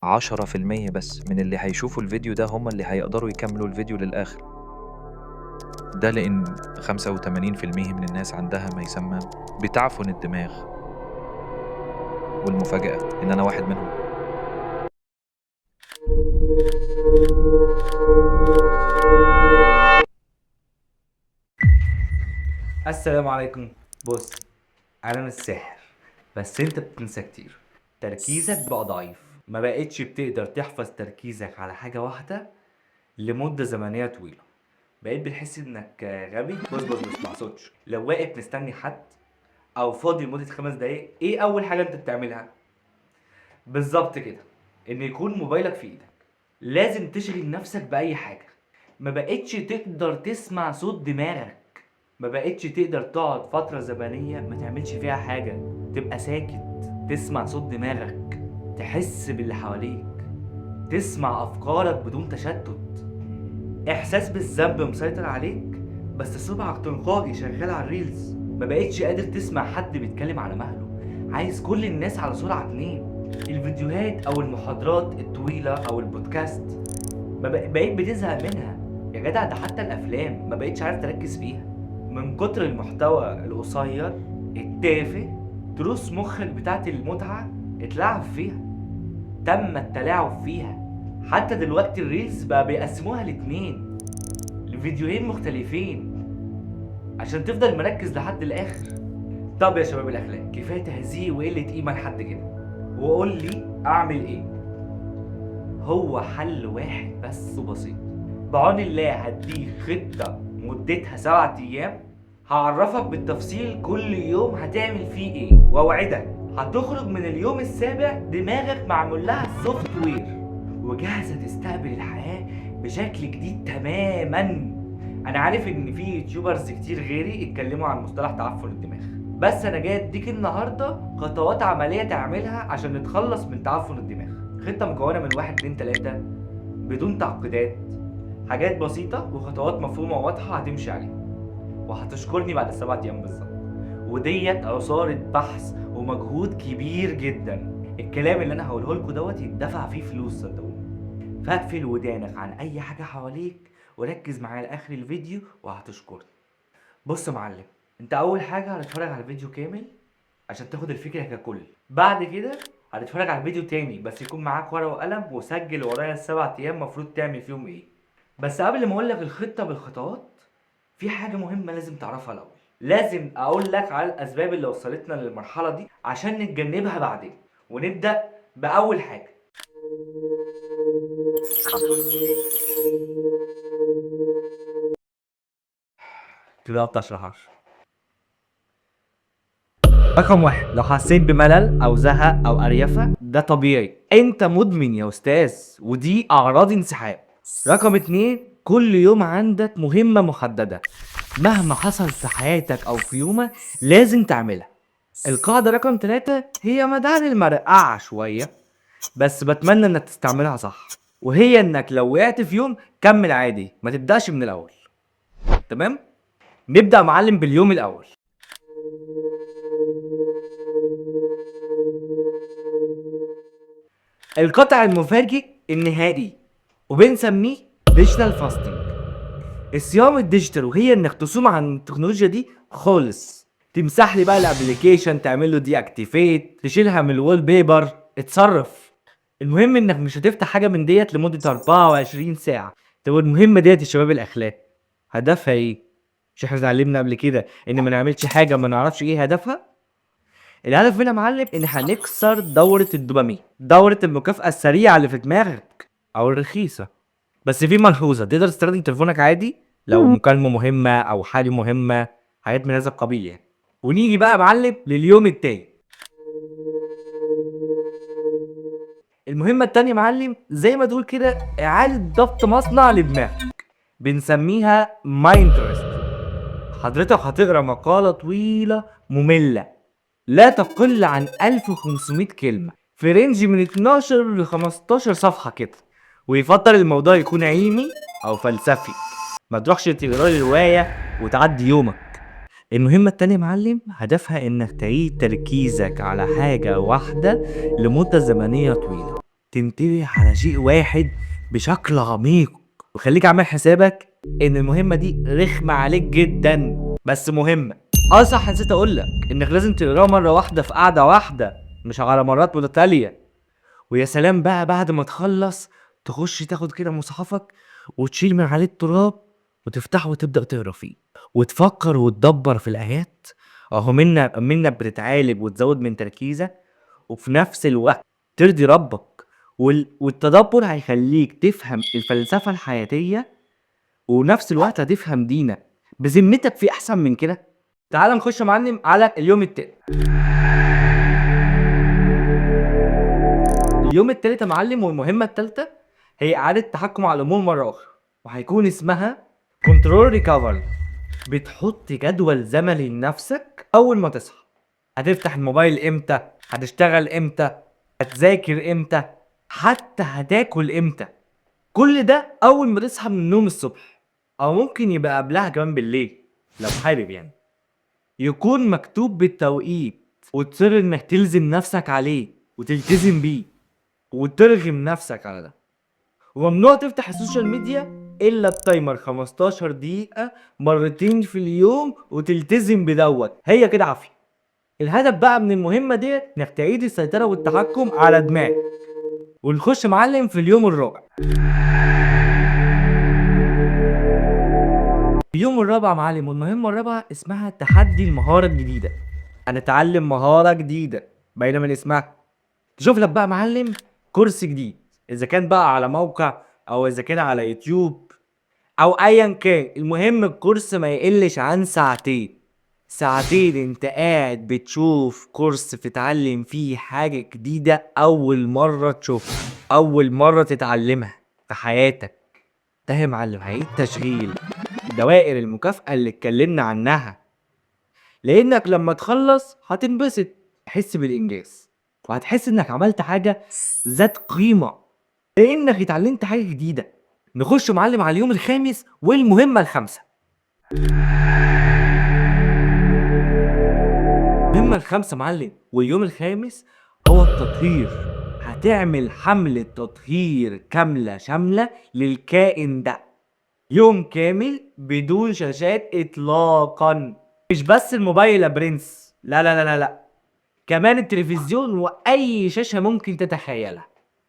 10% بس من اللي هيشوفوا الفيديو ده هم اللي هيقدروا يكملوا الفيديو للآخر. ده لأن 85% من الناس عندها ما يسمى بتعفن الدماغ، والمفاجأة إن أنا واحد منهم. السلام عليكم. بص، انا مش ساحر، بس انت بتنسى كتير، تركيزك بقى ضعيف، ما بقتش بتقدر تحفظ تركيزك على حاجة واحدة لمدة زمنية طويلة، بقيت بتحس انك غبي. بص بص بص، ما اقصدش لو واقف مستني حد او فاضي لمدة 5 دقايق، ايه اول حاجة انت بتعملها؟ بالظبط كده، ان يكون موبايلك في ايدك. لازم تشغل نفسك بأي حاجة. ما بقتش تقدر تسمع صوت دماغك، ما بقتش تقدر تقعد فترة زمنية ما تعملش فيها حاجة، تبقى ساكت، تسمع صوت دماغك، تحس باللي حواليك، تسمع أفكارك بدون تشتت. إحساس بالذنب مسيطر عليك، بس صبعك تلقائي شغال على ال reels. ما بقتش قادر تسمع حد بيتكلم على مهله، عايز كل الناس على سرعة 2. الفيديوهات أو المحاضرات الطويلة أو البودكاست ما بقيت بتزهق منها يا جدع. ده حتى الأفلام ما بقتش عارف تركز فيها من كتر المحتوى القصير التافه. تروس مخك بتاعت المتعة اتلعب فيها، تم التلاعب فيها. حتى دلوقتي ال reels بقى بيقسموها لاتنين، لفيديوهين مختلفين، عشان تفضل مركز لحد الاخر. طب يا شباب الاخلاق، كفاية تهزيق وقلة قيمة لحد كده، وقول لي اعمل ايه؟ هو حل واحد بس وبسيط. بعون الله هديك خطه مدتها 7 ايام، هعرفك بالتفصيل كل يوم هتعمل فيه ايه، واوعدك هتخرج من اليوم السابع دماغك معمول لها software وجاهزة تستقبل الحياة بشكل جديد تماما. انا عارف ان في YouTubers كتير غيري اتكلموا عن مصطلح تعفن الدماغ، بس انا جاي اديك النهارده خطوات عملية تعملها عشان نتخلص من تعفن الدماغ. خطه مكونة من 1 2 3 بدون تعقيدات، حاجات بسيطة وخطوات مفهومه وواضحة هتمشي عليها، وهتشكرني بعد 7 ايام بالظبط. وديت عصارة بحث ومجهود كبير جدا. الكلام اللي انا هقوله لكم دوت يتدفع فيه فلوس صدقوني. فاقفل ودانك عن اي حاجة حواليك وركز معايا لاخر الفيديو وهتشكرني. بص يا معلم، انت اول حاجة هتتفرج على الفيديو كامل عشان تاخد الفكرة ككل. بعد كده هتتفرج على الفيديو تاني، بس يكون معاك ورقة وقلم، وسجل ورايا ال7 ايام المفروض تعمل فيهم ايه. بس قبل ما اقول لك الخطة بالخطوات، في حاجة مهمة لازم تعرفها الاول. لازم اقول لك على الاسباب اللي وصلتنا للمرحلة دي عشان نتجنبها بعدين. ونبدا باول حاجة. كده بتشرحش. رقم 1، لو حسيت بملل او زهق او اريافه، ده طبيعي، انت مدمن يا استاذ، ودي اعراض انسحاب. رقم 2، كل يوم عندك مهمة محددة، مهما حصل في حياتك او في يومك لازم تعملها. القاعدة رقم 3 هي مدعاة للمرقعة شوية، بس بتمنى انك تستعملها صح، وهي انك لو وقعت في يوم كمل عادي، ما تبدأش من الاول. تمام؟ نبدأ معلم باليوم الاول. القطع المفاجئ النهائي، وبنسميه digital fasting، الصيام ال digital، وهي انك تصوم عن التكنولوجيا دي خالص. تمسح لي بقى ال application، تعمل له deactivate، تشيلها من ال wallpaper، اتصرف. المهم انك مش هتفتح حاجة من ديت لمدة 24 ساعة. طب المهمة ديت يا شباب الاخلاق هدفها ايه؟ مش احنا اتعلمنا قبل كده ان ما نعملش حاجة ما نعرفش ايه هدفها؟ الهدف هنا يا معلم ان هنكسر دوره الدوبامين، دوره المكافاة السريعة اللي في دماغك او الرخيصة. بس في ملحوظة، تقدر تستخدم تليفونك عادي لو مكالمة مهمة او حاجة مهمة، حاجات من هذا القبيل يعني. ونيجي بقى يا معلم لليوم التاني. المهمة التانية يا معلم زي ما تقول كده اعاده ضبط مصنع لدماغك، بنسميها mind rest. حضرتك هتقرا مقاله طويلة مملة لا تقل عن 1500 كلمة، في range من 12 ل 15 صفحة كده، ويفضل الموضوع يكون علمي او فلسفي، ما تروحش تقرا لي رواية وتعدي يومك. المهمة التانية يا معلم هدفها انك تعيد تركيزك على حاجة واحدة لمدة زمنية طويلة. تنتبه على شيء واحد بشكل عميق. وخليك عامل حسابك ان المهمة دي رخمة عليك جدا بس مهمة. صح، نسيت اقولك انك لازم تقراه مرة واحدة في قعدة واحدة، مش على مرات متتالية. ويا سلام بقى بعد ما تخلص تخش تاخد كده مصحفك وتشيل من عليه التراب وتفتحه وتبدأ تقرا فيه وتفكر وتدبر في الآيات. اهو منا بتتعالج وتزود من تركيزك، وفي نفس الوقت ترضي ربك. والتدبر هيخليك تفهم الفلسفة الحياتية، ونفس الوقت هتفهم دينك. بذمتك في أحسن من كده؟ تعال نخش يا معلم على اليوم التالت. اليوم التالت يا معلم والمهمة التالتة هي إعادة التحكم على الأمور مرة أخرى، وهيكون اسمها control recovery. بتحط جدول زمني لنفسك أول ما تصحى. هتفتح الموبايل إمتى، هتشتغل إمتى، هتذاكر إمتى، حتى هتاكل إمتى. كل ده أول ما تصحى من النوم الصبح، أو ممكن يبقى قبلها كمان بالليل لو حابب. يكون مكتوب بالتوقيت، وتصر إنك تلزم نفسك عليه وتلتزم بيه وترغم نفسك على ده. وممنوع تفتح ال social media إلا ب timer 15 دقيقة مرتين في اليوم، وتلتزم بدوت. هي كده عافية. الهدف بقى من المهمة ديت إنك تعيد السيطرة والتحكم على دماغك. ونخش معلم في اليوم الرابع. اليوم الرابع معلم والمهمة الرابعة اسمها تحدي المهارة الجديدة. هنتعلم مهارة جديدة باينة من اسمها. تشوف لك بقى معلم كورس جديد، إذا كان بقى على موقع أو إذا كان على يوتيوب أو أيا كان. المهم الكورس ما يقلش عن ساعتين. ساعتين انت قاعد بتشوف كورس تتعلم فيه حاجة جديدة أول مرة تشوفها، أول مرة تتعلمها في حياتك. ده يا معلم هيعيد تشغيل دوائر المكافأة اللي اتكلمنا عنها، لأنك لما تخلص هتنبسط، تحس بالإنجاز، وهتحس إنك عملت حاجة ذات قيمة لأنك اتعلمت حاجة جديدة. نخش معلم على اليوم الخامس والمهمة الخامسة. المهمة الخامسة معلم واليوم الخامس هو التطهير. هتعمل حملة تطهير كاملة شاملة للكائن ده، يوم كامل بدون شاشات إطلاقا. مش بس الموبايل يا برنس، لا لا لا لا لا، كمان التلفزيون وأي شاشة ممكن تتخيلها.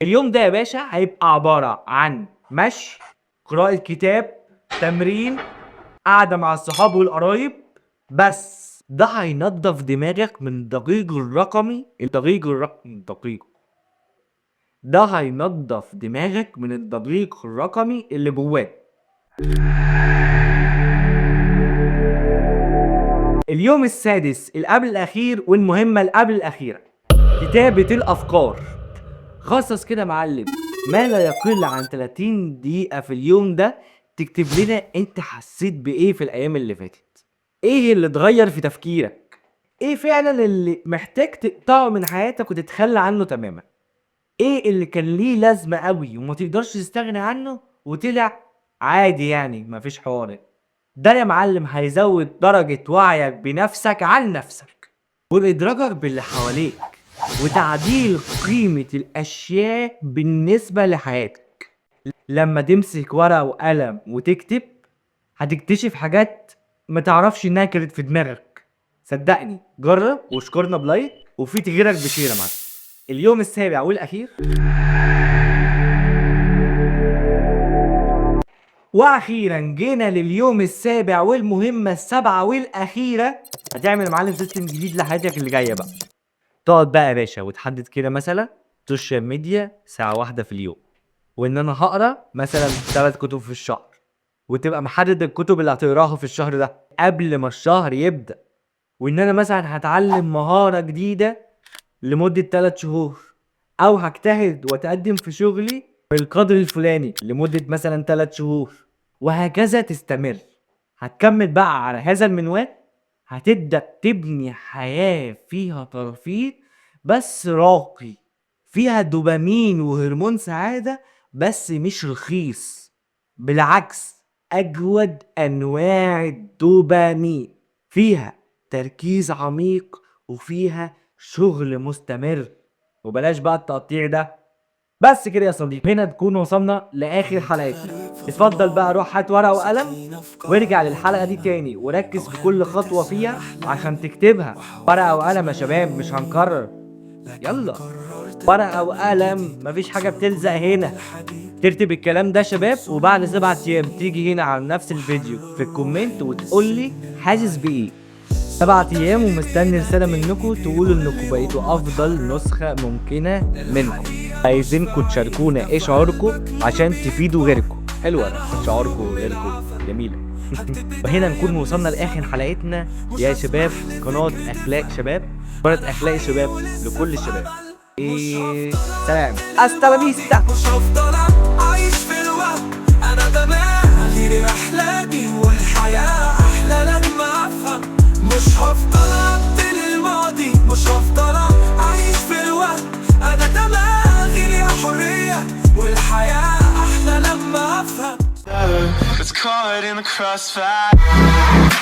اليوم ده يا باشا هيبقى عبارة عن مشي، قراءة كتاب، تمرين، قعدة مع الصحاب والقرايب. بس ده هينظف دماغك من الضجيج الرقمي، الضجيج الرقمي، الضجيج ده هينظف دماغك من الضجيج الرقمي اللي جواه. اليوم السادس القبل الأخير والمهمة القبل الأخيرة، كتابة الأفكار. خصص كده معلم ما لا يقل عن 30 دقيقة في اليوم ده تكتب لنا انت حسيت بإيه في الأيام اللي فاتت، ايه اللي اتغير في تفكيرك، ايه فعلا اللي محتاج تقطعه من حياتك وتتخلى عنه تماما، ايه اللي كان ليه لازمة قوي وما تقدرش تستغنى عنه وطلع عادي يعني مفيش حوار. ده يا معلم هيزود درجة وعيك بنفسك عن نفسك، وإدراكك باللي حواليك، وتعديل قيمة الأشياء بالنسبة لحياتك. لما تمسك ورقة وقلم وتكتب هتكتشف حاجات ما تعرفش إنها كانت في دماغك. صدقني جرب واشكرنا ب like وفي تغييرك ب share يا معلم. اليوم السابع والأخير، واخيرا جينا لليوم السابع والمهمة السابعة والأخيرة. هتعمل يا معلم system جديد لحياتك اللي جاية بقى. تقعد بقى يا باشا وتحدد كده مثلا social media ساعة واحدة في اليوم، وإن أنا هقرا مثلا 3 كتب في الشهر، وتبقى محدد الكتب اللي هتقراها في الشهر ده قبل ما الشهر يبدأ، وإن أنا مثلا هتعلم مهارة جديدة لمدة 3 شهور، أو هجتهد وأتقدم في شغلي بالقدر الفلاني لمدة مثلا 3 شهور، وهكذا تستمر. هتكمل بقى على هذا المنوال، هتبدأ تبني حياة فيها ترفيه بس راقي، فيها دوبامين وهرمون سعادة بس مش رخيص، بالعكس أجود أنواع الدوبامين، فيها تركيز عميق وفيها شغل مستمر. وبلاش بقى التقطيع ده، بس كده يا صديقي، هنا نكون وصلنا لاخر حلقتنا. اتفضل بقى روح هات ورقة وقلم وارجع للحلقة دي تاني وركز في كل خطوة فيها عشان تكتبها. ورقة وقلم يا شباب، مش هنكرر. يلا ورقة وقلم، مفيش حاجة بتلزق هنا. تكتب الكلام ده شباب، وبعد 7 ايام تيجي هنا على نفس الفيديو في ال comment وتقول لي حاسس بايه. 7 ايام ومستني رسالة منكم تقولوا انكم بقيتوا افضل نسخه ممكنة منكم. عايزينكم تشاركونا ايه شعوركم عشان تفيدوا غيركم. حلوة شعوركم وغيركم، جميلة. وهنا نكون وصلنا لاخر حلقتنا يا شباب. قناة اخلاق شباب، قناة اخلاق شباب لكل الشباب. إيه، سلام، hasta la vista. مش هفضل عايش في الوهم، انا دماغي رحلاتي والحياة احلى لما افهم. مش هفضل ابدل الماضي، مش هفضل عايش في الوهم، انا دماغي ليها حرية والحياة احلى لما افهم. It's caught in the crossfire.